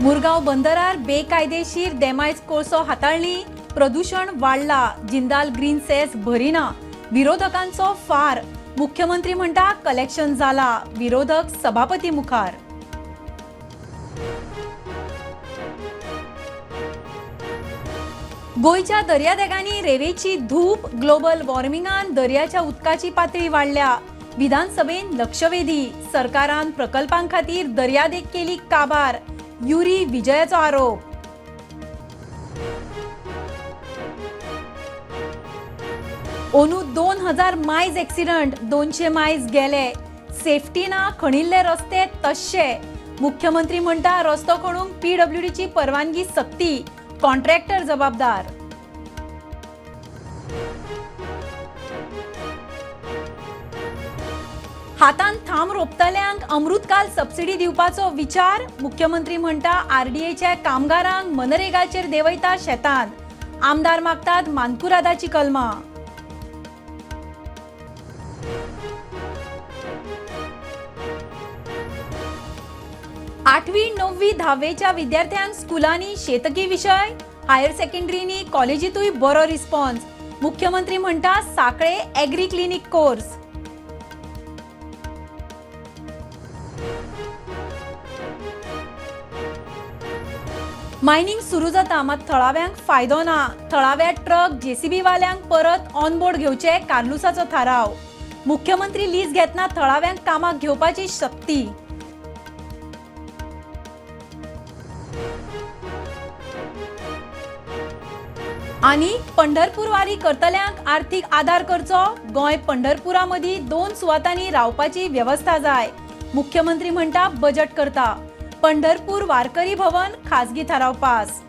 मुरगांव बंदरार बेकायदेशीर देमायज कोळसो हाताळणी, प्रदूशण वाडला, जिंदाल ग्रीन सेस भरिना, विरोधकांचो फार. मुख्यमंत्री म्हणटा कलेक्शन जाला, विरोधक सभापती मुखार. गोंयच्या दर्यादेगांनी रेवेची धूप, ग्लोबल वॉर्मिंगान दर्याच्या उदकाची पातळी वाडल्या. विधानसभेन लक्षवेधी, सरकारान प्रकल्पां खातीर दर्यादेग केली काबार, युरी विजयाचो आरोप. ओनू 2000 मायज एक्सिडंट, 200 मायज गेले, सेफ्टी ना, खणिल्ले रस्ते तश्शे. मुख्यमंत्री म्हणटा रस्तो खणूंक पीडब्ल्यूडीची परवानगी सक्ती, कॉन्ट्रॅक्टर जबाबदार. हातान थांब रोपतल्यांक अमृतकाल सबसिडी दिवपाचो विचार, मुख्यमंत्री म्हणटा आरडीएच्या कामगारांक मनरेगाचेर देंवयता शेतान, आमदार मागतात मानकुरादाची कलमां. आठवी णववी धावेच्या विद्यार्थ्यांक स्कुलांनी शेतकी विशय, हायर सेकंडरीनी कॉलेजीतूय बरो रिस्पॉन्स, मुख्यमंत्री म्हणटा सांखळे एग्री क्लिनीक कोर्स. मायनिंग सुरू जाता मात थळाव्यांक फायदो ना, थळाव्या ट्रक जेसीबी वाल्यांक परत ऑन बोर्ड घेवचे कार्लुसाचो थाराव, मुख्यमंत्री लीज घेतना थळाव्यांक कामाक घेवपाची सक्ती. आनी पंढरपूर वारी करतल्यांक आर्थीक आदार करचो, गोंय पंढरपुरा मदीं 2 सुवातांनी रावपाची वेवस्था जाय, मुख्यमंत्री म्हणटा बजट करता, पंढरपूर वारकरी भवन खासगी थाराव पास.